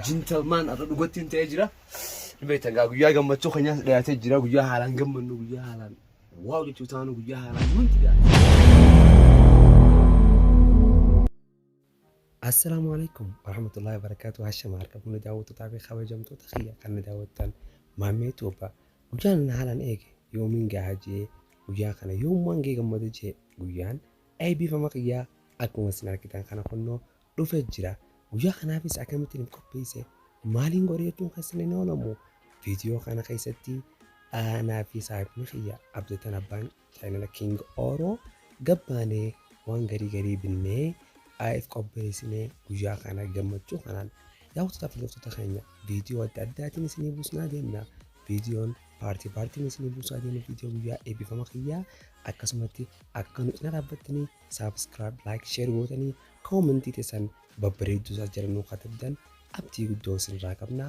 Gentleman irra dhugattiin ta'ee jira. Ni beektan gaa guyyaa gammachuu keenyaas dhiyaatee jira. Guyyaa haalaan gammannu, guyyaa haalaan wow jechuu taanu, guyyaa haalaan hundi dhiyaate. Assalaamu alaikum warahmatullahi wabarakatuh. Hashama harka fuunee daawwattootaa fi kabajamtoota kiyya kan na daawwattan Maammee Tuubbaa. Guyyaan na haalaan eege yoomiin gahaa jee, guyyaa kana yoomumaan gahee gammada jee, guyyaan eebbifama kiyyaa akkuma isin argitan kana kunnoo dhufe jira. Guyyaa kanaafis akkamittiin if qopheesse, maaliin godhe jechuun keessan hin oolamu. Viidiyoo kana keessatti anaa fi saahibni kiyya Abdatan abbaan chaanala King Oro gabbaanee waan garii garii binnee if qopheessinee guyyaa kana gammachuu kanaan daawwattoota fi hordoftoota keenya viidiyoo adda addaatiin isinii buusnaa deemna. Viidiyoon paartii paartiin isinii buusaa deemna, viidiyoo guyyaa eebbifama kiyyaa. Akkasumatti akka nu cina dhaabbattanii subscribe, like, share gootanii koomentii teessan babbareedduu isaa jala nuu katabdan abdii guddoo isinirraa qabna.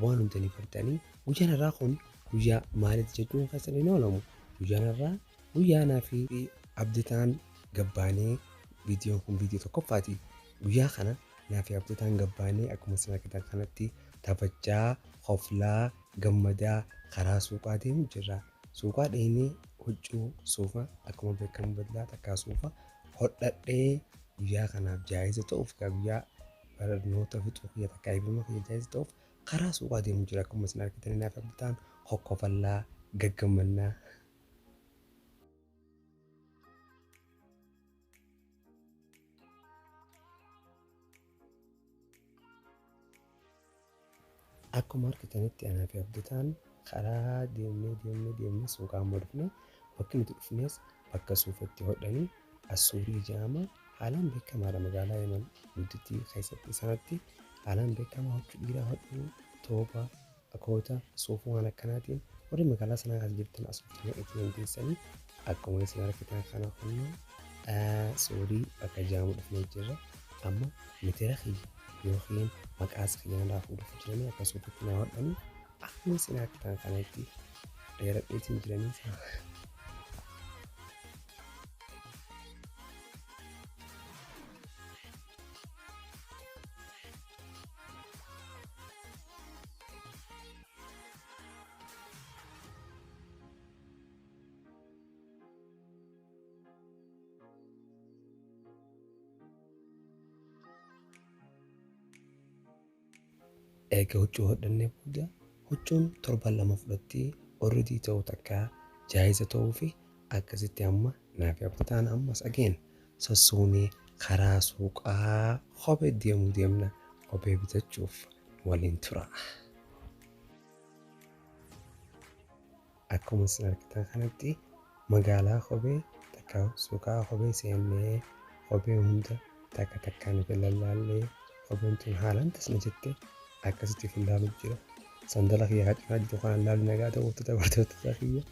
Waan hunda ni bartanii. Guyyaan har'aa kun guyyaa maaliiti jechuun keessan hin oolamu. Guyyaan har'aa guyyaa anaa fi Abdataan gabbaanee, viidiyoon kun viidiyoo tokkoffaati. Guyyaa kana naa fi Abdataan gabbaanee akkuma isin argitan kanatti taphachaa, koflaa, gammadaa karaa suuqaa deemu jirra. Suuqaa dheenee huccuu suufa akkuma beekamu badlaa takkaa suufa hodhadhee guyyaa kanaaf jaayiza ta'uuf, guyyaa barnoota fixuu kiyya takkaa eebbifama kiyya jaayiza ta'uuf karaa suuqaa deemu jira. Akkuma isin argitan naaf Abdataan hokkofallaa gaggammannaa. Akkuma argitanitti anaa fi Abdataan karaa deemnee deemnee deemnee suuqaa ammoo dhufne. Bakki nuti dhufnes bakka suufa itti hodhanii Assuurii jedhama. Haalaan beekamaadha, magaalaa Yemen guddittii keessatti sanatti haalaan beekamaa. Huccuu dhiiraa hodhuu, tooba, koota, suufa waan akkanaatiin warri magaalaa sanaa keessa jirtan as dhuftanii hodhachuu dandeessanii. Akkuma isin argitan kana kunnoo suurii bakka jaamu dhufnee jirra. Amma mitira kiyya yookiin maqaas kiyya narraa fuudhuuf jiranii akka suufatti naa hodhanii akkuma isin argitan kanatti dheeradheetiin jiranii. Eega huccuu hodhannee booda, huccuun torban 2 fudhattee already ta'uu takkaa jaayiza ta'uu fi akkasitti amma naafi Abdataan ammas again sossoonee karaa suuqaa kophee deemuu deemna, kophee bitachuuf waliin tura. Akkuma isin argitan kanatti magaalaa kophee takka suuqaa kophee seennee kophee hunda takka takkaan of lallaallee, kopheen tun haalaan tasna jette akkasitti of ilaalu jira. Sandala kiyya kan cinaa jiru kana ilaalu nagaa daawwattoota hordoftoota kiyya.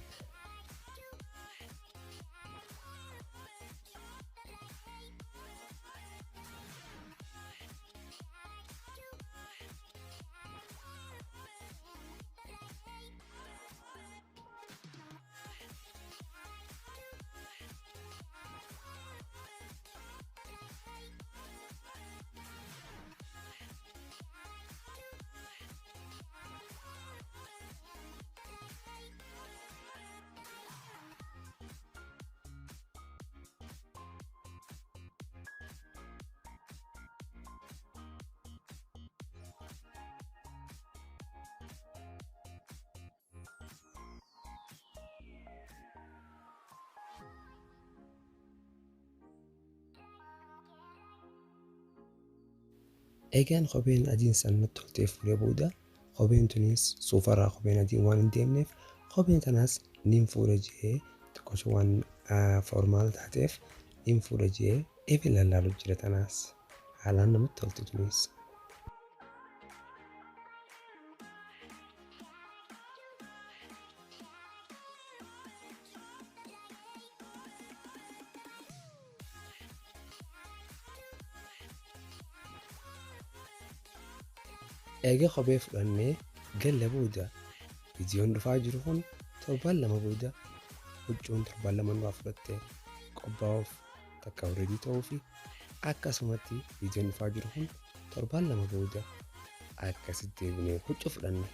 Egaan kopheen adiin san natti toltee fuudhee booda, kopheen tunis suufarraa kopheen adiin waan hin deemneef kopheen tanaas nin fuudha jee, xiqqoosho waan formal taateef nin fuudha jee efe lallaalu jira. Tanaas haalaan namatti tolti tunis. Eega kophee fudhannee galle booda, viidiyoon dhufaa jiru kun torbaan 2 booda, huccuun torbaan 2 nurraa fudhatte qophaa'uuf takka already ta'uu fi akkasumatti viidiyoon dhufaa jiru kun torbaan 2 booda. Akkasitti deebinee huccuu fudhanne.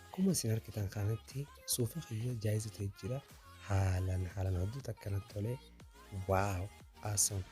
Akkuma isin argitan kanatti suufa kiyya jaayiza ta'e jira. Haalaan haalaan hedduu takka natti tole. Wow, awesome.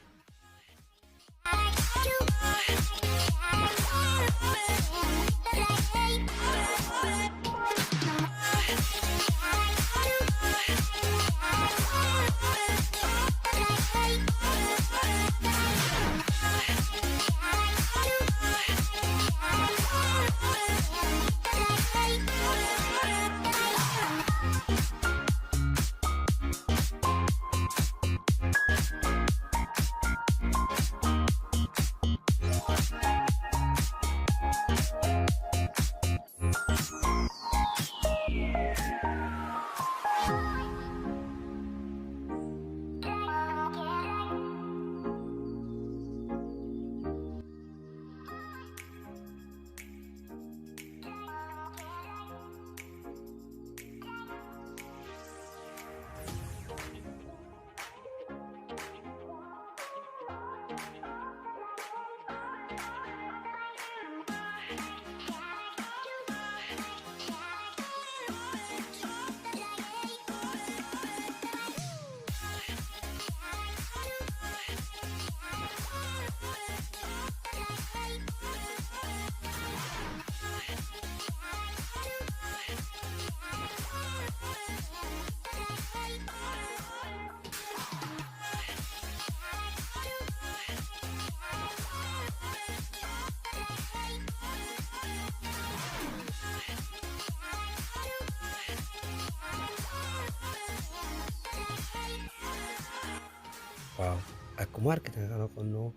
Wow. Akkuma argitan kana qonnoo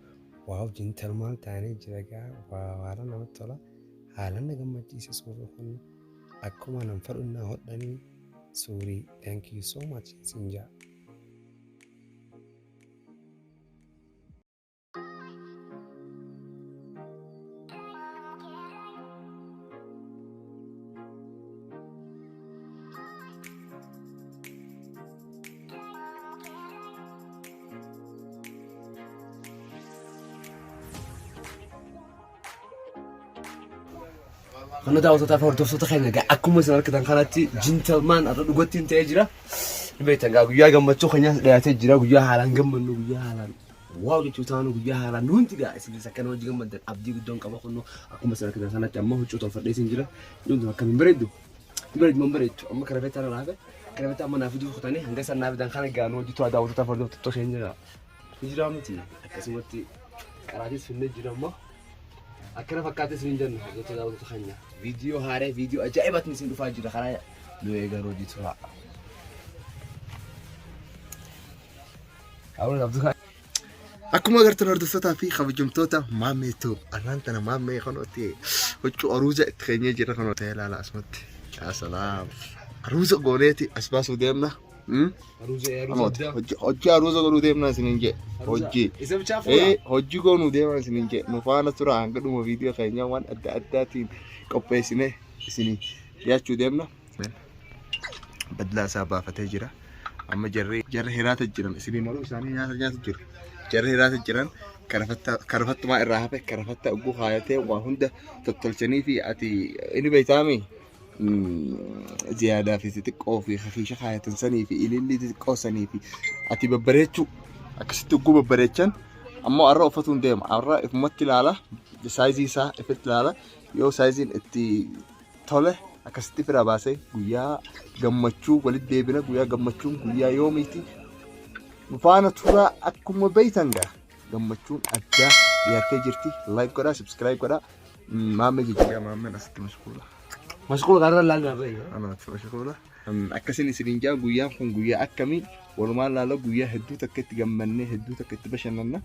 wow gentleman ta'anii jira egaa wow haala namatti tola. Haala na gammachiise suurri kun akkuma nan fadhunnaa hodhanii suurii thank you so much sin jaa. Kana daawwattoota fi hordoftoota keenya egaa akkuma isin argitan kanatti gentleman irra dhugattiin ta'ee jira. Ni beektan egaa guyyaa gammachuu keenyaas dhiyaatee jira. Guyyaa haalaan gammannu guyyaa haalaan wow jechuu taanu guyyaa haalaan nu hundi egaa isinis akkana hojii gammaddan abdii guddoon qaba kunoo akkuma isin argitan sanatti amma huccuu tolfadhee isin jira. Huccuun tun akkamiin bareeddu. Hin bareeddu hin bareeddu amma karafeetaa irra raafe karafeetaa amma naa fiduu kutanii hanga isaan naa fidan kana egaa nu hojii turaa daawwattoota fi hordoftoota keenya ni jira miti akkasumatti qaraatis finnee jira amma. Akkana fakkaates hin jennu hordoftoota daawwattoota keenya. Viidiyoo haaree viidiyoo ajaa'ibaatiin isin dhufaa jira karaa nu eegaa hojii turaa. Akkuma agartan hordoftootaa fi kabajamtoota Maammee Tube arraan tana Maammee kanootti huccuu aruuza itti keenyee jira kanoo ta'ee ilaala asumatti. Yaa salaam. Aruuza gooneeti as baasuu deemna. Hojii aruuza godhuu deemna isiniin jee. Hojii. Isa bichaa fuula. Hojii goonuu deemna isiniin jee. Nu faana tura hanga dhuma viidiyoo keenyaa waan adda addaatiin qopheessine isinii dhiyaachuu deemna. Badlaa isaa baafatee jira. Amma jarri jarri hiraata jiran isinii maruu isaanii nyaata nyaata jiru. Jarri hiraata jiran karafattumaa irraa hafe karafatta ugguu kaayatee waa hunda tottolchanii fi ati inni beektaami ziyaadaa fi xixiqqoo fi hafiisha kaayatan sanii fi ilillii xixiqqoo sanii fi ati babbareechuu akkasitti ugguu babbareechan ammoo har'a uffatuun deema har'a ifumatti ilaala saayizii isaa ifitti ilaala yoo saayiziin itti tole. Akkasitti fira baasee guyyaa gammachuu walitti deebina. Guyyaa gammachuun guyyaa yoomiiti. Nu faana turaa, akkuma beeytan gaa gammachuun addaa dhiyaattee jirti. Like godhaa, subscribe godhaa. Maammee jijjiiraa, maammeen asitti mashquula. Mashquula kanarra ilaalaa irra. Anaatti mashquula. Akkasin isiniin jaa, guyyaan kun guyyaa akkamii walumaan laalla. Guyyaa hedduu takka itti gammannee, hedduu takka itti bashannanna.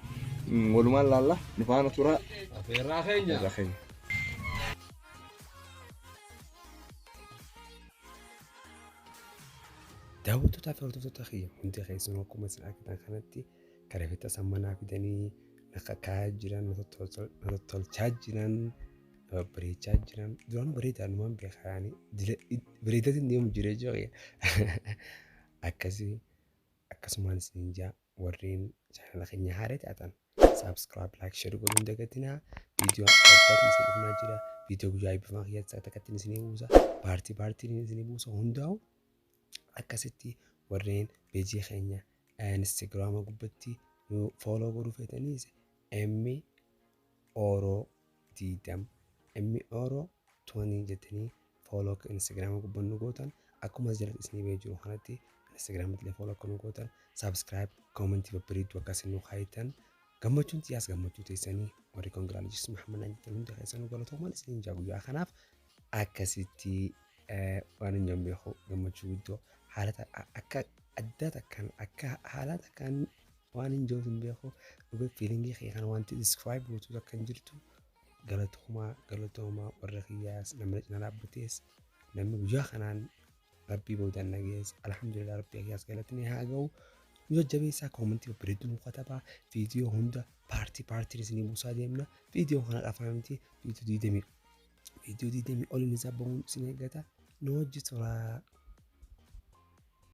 Walumaan laalla, nu faana turaa. Afeerraa keenya. Afeerraa keenya. Daawwattootaa fi hordoftoota kiyya hundi keessanuu, akkuma isin argitan kanatti karafetta sammanaa fidanii na kakaayaa jiran, na tottolchaa jiran, na babbareechaa jiran. Duraan bareedaa numaan beekaa, bareedatiin deemu jira jechuudha. Akkasii akkasumaan isiniin jaa, warreen chaanala keenya haaraa taatan subscribe, like, share godhuu hin dagatinaa. Viidiyoo adda addaatiin isin dhufnaa jira. Viidiyoo guyyaa eebbifamaa kiyyaatti takkattiin isinii buusa. Paartii paartiin isinii buusa hundaa'u. Akkasitti warreen peejii keenya Instagiraama gubbatti nu follow godhuu feetaniis M Oro 20, M Oro 20 jettanii follow akka Instagiraama gubbaan nu gootan, akkuma jalatti isinii ba'ee jiru kanatti Instagiraamatti illee follow akka nu gootan, subscribe, koomentii babbareedduu akka isin nu kaayitan, gammachuun xiyyaas gammachuu teessanii, warri congratulations Muhammad naan jettan hundi keessanuu galatoomaan isiniin jaa. Guyyaa kanaaf akkasitti waan hin beeku, gammachuu guddoo haala akka addaa takkaan, akka haala takkaan waan hin jiru hin beeku. Dhuga feelingii kee kana wanti describe gootu akka hin jirtu. Galatoomaa, galatoomaa warra kiyyaas, namni cina dhaabbatees, namni guyyaa kanaan rabbii boodaan nagees, alhamdulillah, rabbii kiyyaas galatni haa ga'u. Nu jajjabeessaa, koomentii babbareedduu nu katabaa. Viidiyoo hunda paartii paartiin isinii buusaa deemna. Viidiyoo kana qafaa miti, viidiyoo 20, viidiyoo 20 oliin isaa bahuun isin eeggata. Nu wajji turaa.